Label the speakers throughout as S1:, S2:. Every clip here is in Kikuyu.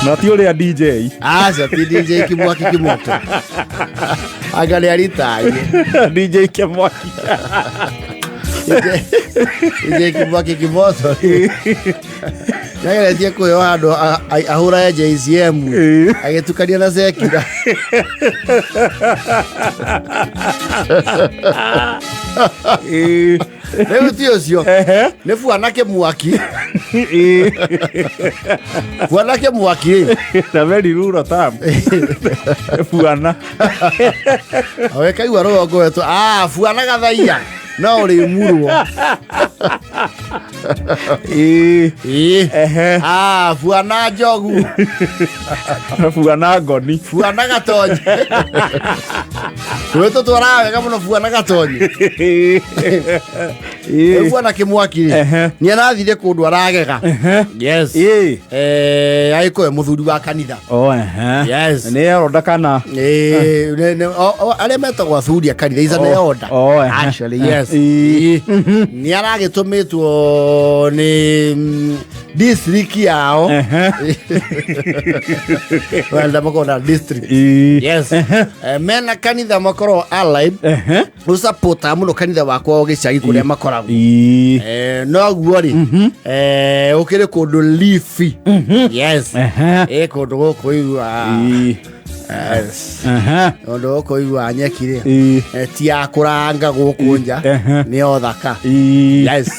S1: Na ti ũrĩa DJ.
S2: Aca, ti DJ Kĩmwaki Kĩmoto, anga nĩ aritaire.
S1: DJ Kĩmwaki.
S2: DJ Kĩmwaki Kĩmoto nĩageretie kũheo handũ ahũrae JCM agĩtukania na Sekira. Rĩu ti ũcio. Nĩ buana Kĩmwaki. Buana Kĩmwaki rĩ.
S1: Na very rural term. Buana.
S2: We kaigua rũgongo wetwo ah buana gathaia no ũrĩmurwo. Ĩĩ. Ah, buana njogu.
S1: Buana ngoni.
S2: Buana gatonyi. Rwĩ tũtwaraga wega mũno buana gatonyi. Rĩu buana Kĩmwaki rĩ, nĩ arathire kũndũ aragega. Yes. Eh, agĩkũyũ mũthuri wa kanitha.
S1: Oh, ehe.
S2: Yes.
S1: Nĩ elder kana?
S2: Eh, arĩa metagwo athuri a kanitha is an
S1: Oh,
S2: elder.
S1: oh, ehe.
S2: Actually, yes.
S1: Ĩĩ.
S2: Nĩ aragĩtũmĩtwo nĩ district yao. Wenda makorwo na district. Yes. Eh, mena kanitha makorwo allied. Ũsapota mũno kanitha wakwa wa gĩcagi kũrĩa makoragwo. Eh, noguo rĩ, eh, ũkĩrĩ kũndũ leafy. Yes. Ĩ kũndũ gũkũ igua. Yes. Ũndũ gũkũ igua nyeki rĩ. Eh, ti ya kũranga gũkũ nja. Nĩ o thaka. Yes.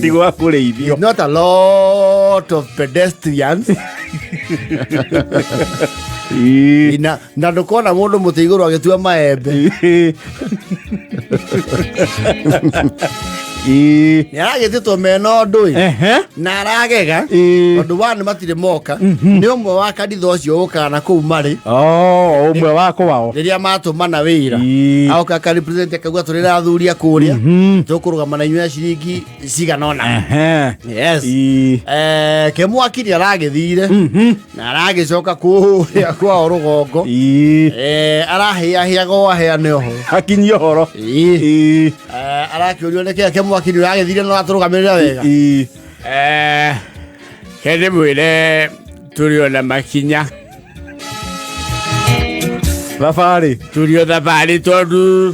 S1: Ti gwa kũrĩithio.
S2: Not a lot of pedestrians. Na ndũkona mũndũ mũtĩ igũrũ agĩtua maembe. Nĩ aragĩtĩtwo mena ũndũ ĩ. Na aragega. Tondũ wa nĩ matirĩ moka. Nĩ ũmwe wa kanitha ũcio ũkaga na kũu marĩ.
S1: Oh, ũmwe wa kwao.
S2: Rĩrĩa matũmana wĩra. Agoka aka represent akauga tũrĩ na athuri a kũrĩa. Tũkũrũgama na inyuĩ na ciringi cigana ũna. Yes. Eh, Kĩmwaki nĩ aragĩthire na aragĩcoka kũrĩa kwao rũgongo. Eh, arahĩahĩaga o aheane ũhoro.
S1: Akinyie ũhoro.
S2: Eh, arakĩũrio nĩkĩ Kĩmwaki nĩ ũragĩthire na ũratũrũgamĩrĩra wega.
S3: Eh, ke ndĩmwĩre tũrĩ ona makinya.
S1: Thabarĩ.
S3: Tũrĩ o thabarĩ tondũ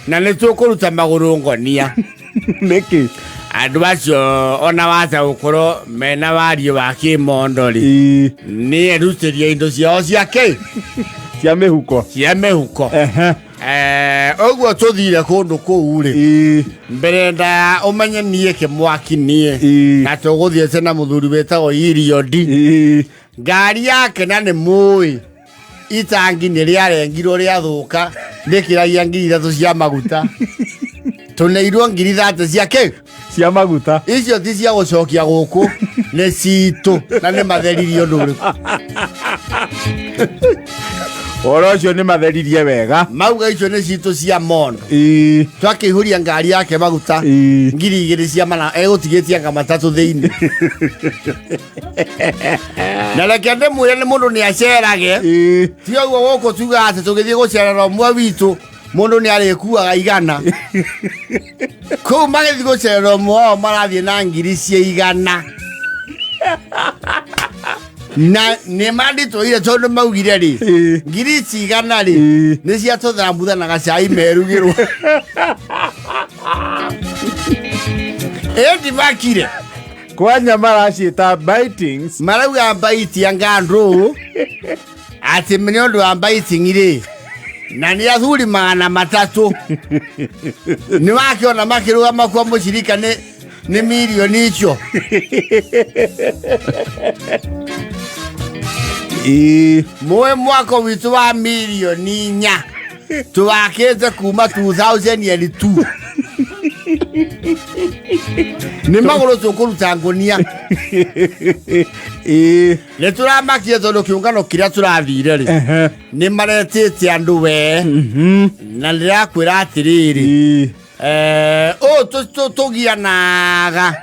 S3: na nĩ tũkũruta magũrũ ngonia.
S1: Nĩkĩ?
S3: Andũ acio ona waca gũkorwo mena wariĩ wa kĩmondo rĩ, nĩ erutĩria indo ciao cia kĩ?
S1: Cia mĩhuko.
S3: Cia mĩhuko. Eh,
S2: ũguo tũthire kũndũ kũu rĩ, mbere nda ũmenye niĩ Kĩmwaki niĩ na tũgũthiĩte na mũthuri wĩtagwo Iriodi. Ngari yake na nĩ mũĩ itangi nĩ rĩarengirwo rĩathũka rĩkĩragia 3,000 cia maguta, tũneirwo 30,000 cia kĩ?
S1: Cia maguta.
S2: Icio ti cia gũcokia gũkũ, nĩ citũ na nĩ matheririe ũndũ ũrĩkũ.
S1: Ũhoro ũcio nĩ matheririe wega.
S2: Mauga icio nĩ citũ cia mondo. Twakĩihũria ngari yake maguta 2,000 cia mana egũtigĩtie anga matatũ thĩinĩ. Na reke ndĩmwĩre nĩ mũndũ nĩ acerage. Ti ũguo gũkũ tugaga atĩ tũgĩthiĩ gũcerera ũmwe witũ mũndũ nĩ arĩkuaga 100. Kũu magĩthiĩ gũcerera ũmwe wao marathiĩ na ngiri cia 100. Na nĩ manditũire tondũ maugire rĩ, ngiri ici 100 rĩ nĩ cia tũthambutha na gacai merugĩrwo. Ĩ ndimakire.
S1: Kwanya maraciĩta bitings.
S2: Marauga baiti ya ngandũ atĩ nĩ ũndũ wa biting rĩ, na nĩ athuri 300 nĩ wakĩona makĩrũgama kwa mũcirika nĩ mirioni icio. Mũĩ mwako witũ wa mirioni 4 tũwakĩte kuma 2002 nĩ magũrũ tũkũruta ngũnia. Nĩ tũramakie tondũ kĩũngano kĩrĩa tũrathire rĩ nĩ maretĩte andũ we na ndĩrakwĩra atĩrĩrĩ, eh, ũũ tũgianaga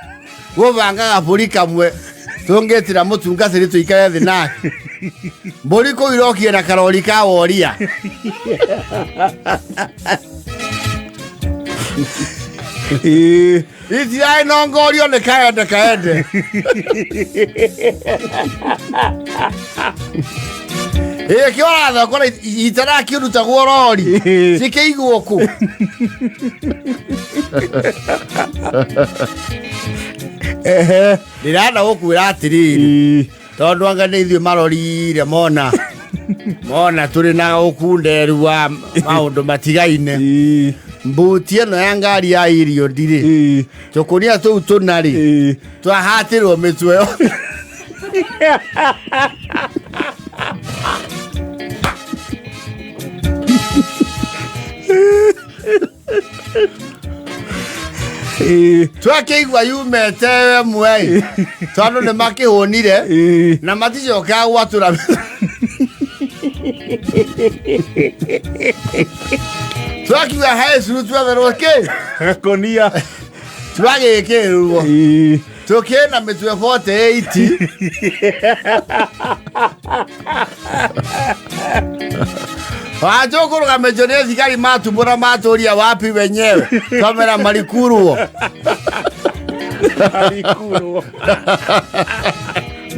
S2: gũbanga gabũri kamwe tũngĩtĩra mũtungatĩri tũikare thĩ nake mbũri kũu irokire na karori ka woria. Itirai nongorio nĩ kaende kaende. Ĩ kĩo ũrathokora itarakĩrutagwo rori cikĩigwo kũ?
S1: Ehe.
S2: Ndĩrenda gũkwĩra atĩrĩrĩ, tondũ anga nĩ ithuĩ marorire mona mona tũrĩ na ũkunderu wa maũndũ matigaine. Mbuti ĩno ya ngari ya irio ndirĩ tũkũnia tũu tũna-rĩ, twahatĩrwo mĩtwe. Twakĩigua yumete ĩmwe tondũ nĩ makĩhũnire na maticokaga gwatũra. Twakiuga hecuru twetherwo kĩ?
S1: Gakonia.
S2: Twagĩkĩrwo tũkĩna mĩtwe 48. Wajũkũrũgamĩtio nĩ thigari matumbũra matũria wapi wenyewe twamera marikurwo.
S1: Alikurwo.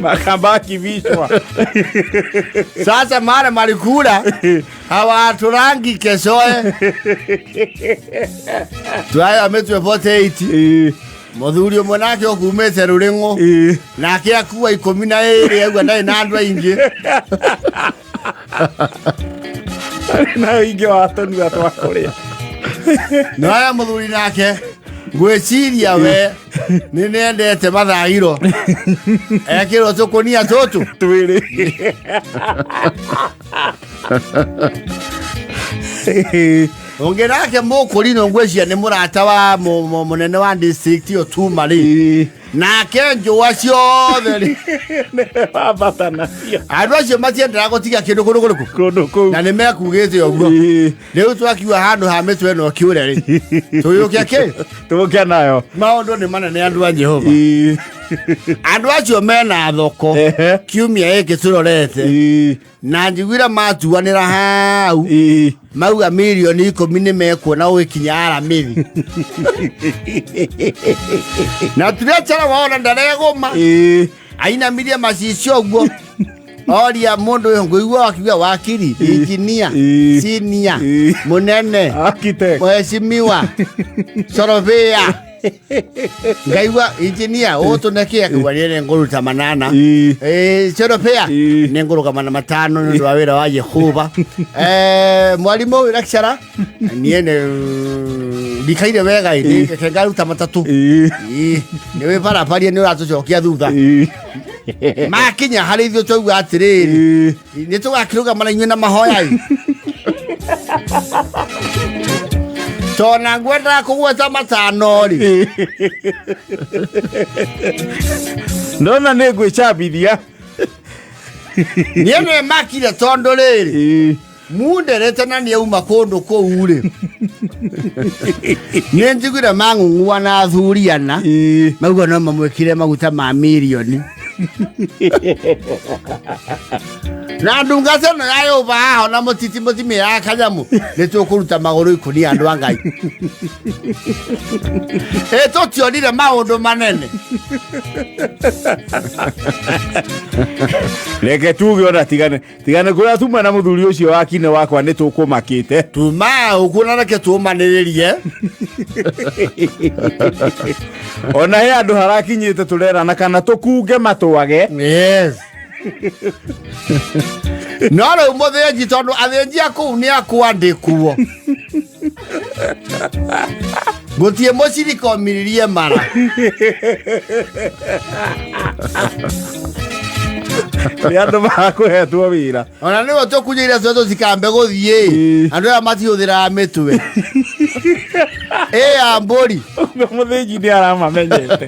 S1: Makabaki vichwa.
S2: Sasa mara malikula hawaturangi kecoe twaya mĩtwe 48. Mũthuri ũmwe nake ũkumĩte rũrĩng'ũ nake akua 12 auga ndarĩ na andũ aingĩ.
S1: Na ingĩ wa tũnua twa kũrĩa.
S2: Noya mũthuri nake ngwĩciria we nĩ nĩendete mathagiro ekĩrwo tũkũnia tũtũ
S1: twĩrĩ.
S2: Ũngĩ nake mũkũrinũ ngwĩciria nĩ mũrata wa mũnene wa district ĩyo tuma rĩ, nake njũa ciothe rĩ.
S1: Wambata nacio.
S2: Andũ acio matiendaga gũtiga kĩndũ kũndũ kũrĩkũ?
S1: Kũndũ kũu.
S2: Na nĩ mekugĩte ũguo. Rĩu twakiuga handũ ha mĩtwe ĩno kĩũre rĩ, tũyũke kĩ?
S1: Tũke nayo.
S2: Maũndũ nĩ manene andũ a Jehova. Andũ acio mena thoko kiumia gĩkĩ tũrorete na njiguire matuanĩra hau mauga mirioni 10 nĩ mekuona ũgĩkinya aramĩthi na tirecara waona ndaregũma ainamirie macicio ũguo oria mũndũ ũyũ ngũigua akiuga wakiri injinia senior mũnene
S1: Architect.
S2: mheshimiwa sorobea ngaigua injinia ũtũnekie akiuga niĩ nĩ ngũruta manana. Sorobea nĩ ngũrũgama na 5 nĩ ũndũ wa wĩra wa Jehova. Mwarimũ ũyũ lecturer niĩ nĩ ndikaire wega ĩ reke ngaruta 3. Nĩ wĩ barabaria nĩ ũratũcokia thutha. Makinya harĩ ithuĩ twauga atĩrĩrĩ, nĩ tũgakĩrũgama na inyuĩ na mahoya ĩ tona ngwendaga kũgweta 5 rĩ.
S1: Ndona nĩ ngwĩcambithia.
S2: Niĩ nĩ makire tondũ rĩrĩ munderete na nĩ auma kũndũ kũu rĩ, nĩ njiguire mang'ung'ua na athuri ana mauga no mamwĩkire maguta ma mirioni na ndungata ĩno ya yũmba haha ona mũtiti mũtimĩaga kanyamu nĩ tũkũruta magũrũ ikũnia andũ a Ngai. Ĩ tũtionire maũndũ manene.
S1: Reke tuge ona tigane tigane kũrĩa tuma na mũthuri ũcio wa kine wakwa nĩ tũkũmakĩte.
S2: Tuma ũguo na reke tũmanĩrĩrie.
S1: Ona he andũ harakinyĩte tũrerana kana tũkunge matwage.
S2: Yes. No rĩu mũthĩnji tondũ athĩnji a kũu nĩ akwandĩkwo gũtirĩ mũcirika omiririe mara.
S1: Nĩ andũ makũhetwo wĩra.
S2: Ona nĩwe tũkunyeire twe tũtikambe gũthiĩ andũ aya matihũthĩraga mĩtwe ĩ ya mbũri.
S1: Ũguo mũthĩnji nĩ aramamenyete.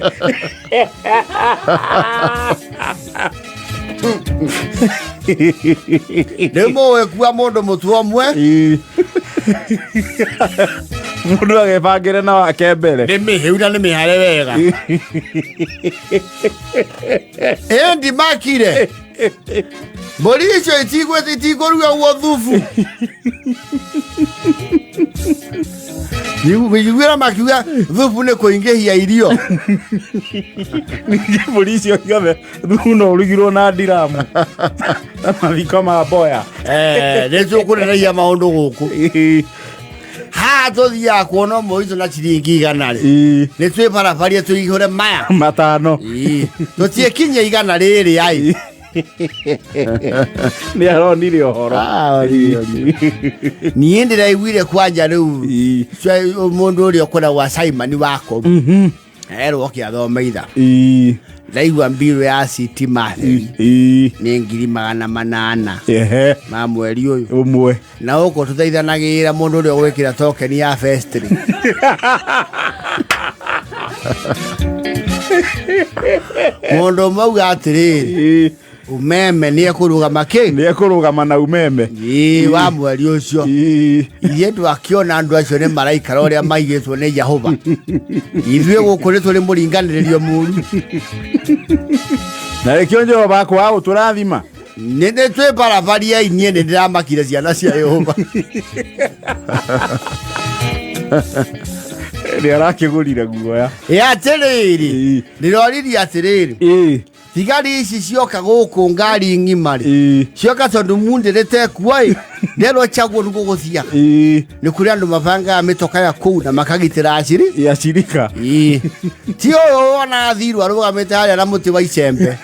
S2: Rĩu mũgĩkua mũndũ mũtwe ũmwe.
S1: Mũndũ agebangĩre na wake mbere.
S2: Nĩ mĩhĩu na nĩ mĩhare wega ĩ ndimakire. Mbũri icio itikũruga guo thubu. Wĩiguĩra makiuga thubu nĩ kũingĩhia irio.
S1: Ningĩ mbũri icio ciothe thubu no ũrugirwo na ndiramu na mathiko ma mboya.
S2: Nĩ tũkũneneia maũndũ gũkũ. Haha tũthiaga kuona ũmwe witũ na ciringi 100 rĩ. Nĩ twĩbarabarie tũihũre maya.
S1: 5.
S2: Tũtiĩkinyia 100 rĩrĩ ai.
S1: Nĩ aronire ũhoro.
S2: Niĩ ndĩraiguire kwanja rĩu mũndũ ũrĩa ũkoragwo Simon wako erwo oke athome itha. Ndaigua mbirũ ya sitima theri nĩ 800,000 ma mweri ũyũ.
S1: Ũmwe.
S2: Na gũkũ tũteithanagĩrĩra mũndũ ũrĩa ũgwĩkĩra tokeni ya festri. Mũndũ ũmwe auga atĩrĩrĩ, umeme nĩ ekũrũgama kĩ?
S1: Nĩ ekũrũgama na umeme.
S2: Ĩĩ, wa mweri ũcio. Ithuĩ twakĩona andũ acio nĩ maraikara ũrĩa maigĩtwo nĩ Jehova. Ithuĩ gũkũ nĩ tũrĩ mũringanĩrĩrio mũru.
S1: Na rĩkĩo Jehova akwaga gũtũrathima.
S2: Nĩ nĩ twĩ barabaria inyuĩ nĩ ndĩramakire ciana cia Yehova.
S1: Nĩ arakĩgũrire guoya.
S2: Ĩ atĩrĩrĩ, ndĩroririe atĩrĩrĩ, thigari ici cioka gũkũ ngari ng'ima rĩ, cioka tondũ mundĩrĩte kuo ĩ, nderwo chaguo nĩguo gũthiaga. Nĩ kũrĩ andũ mabangaga mĩtoka ya kũu na makagitĩra aciri.
S1: Ya cirika.
S2: Ti ũyũ wonaga thirũ arũgamĩte harĩa na mũtĩ wa icembe.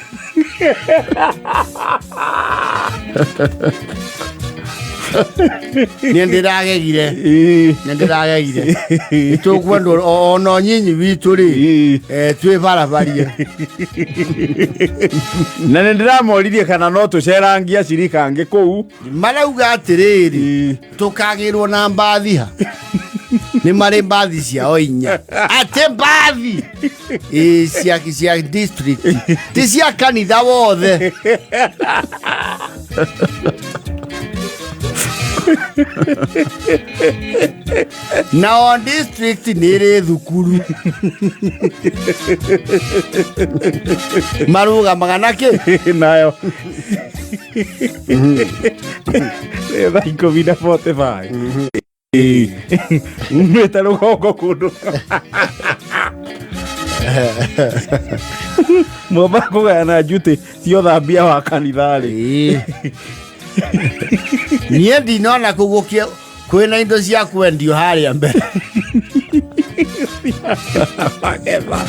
S2: Nĩ ndĩragegire. Nĩ ndĩragegire. Nĩtũkwendwo ona nyinyi witũ rĩ, twĩ barabarie.
S1: Na nĩ ndĩramoririe kana no tũcerangie acirika angĩ kũu.
S2: Marauga atĩrĩrĩ, tũkagĩrwo na mbathi ha? Nĩ marĩ mbathi ciao 4. Atĩ mbathi! Ĩ, cia district. Ti cia kanitha wothe. Na o district nĩ ĩrĩ thukuru. Marũgamaga na kĩ?
S1: Nayo. Nĩ thaa 10:45. Umĩte rũgongo kũndũ. Mwamba kũgayana njutĩ cia ũthambia wa kanitha rĩ.
S2: Niĩ ndinona kũu kwĩna indo cia kwendio harĩa mbere.
S1: Magetha.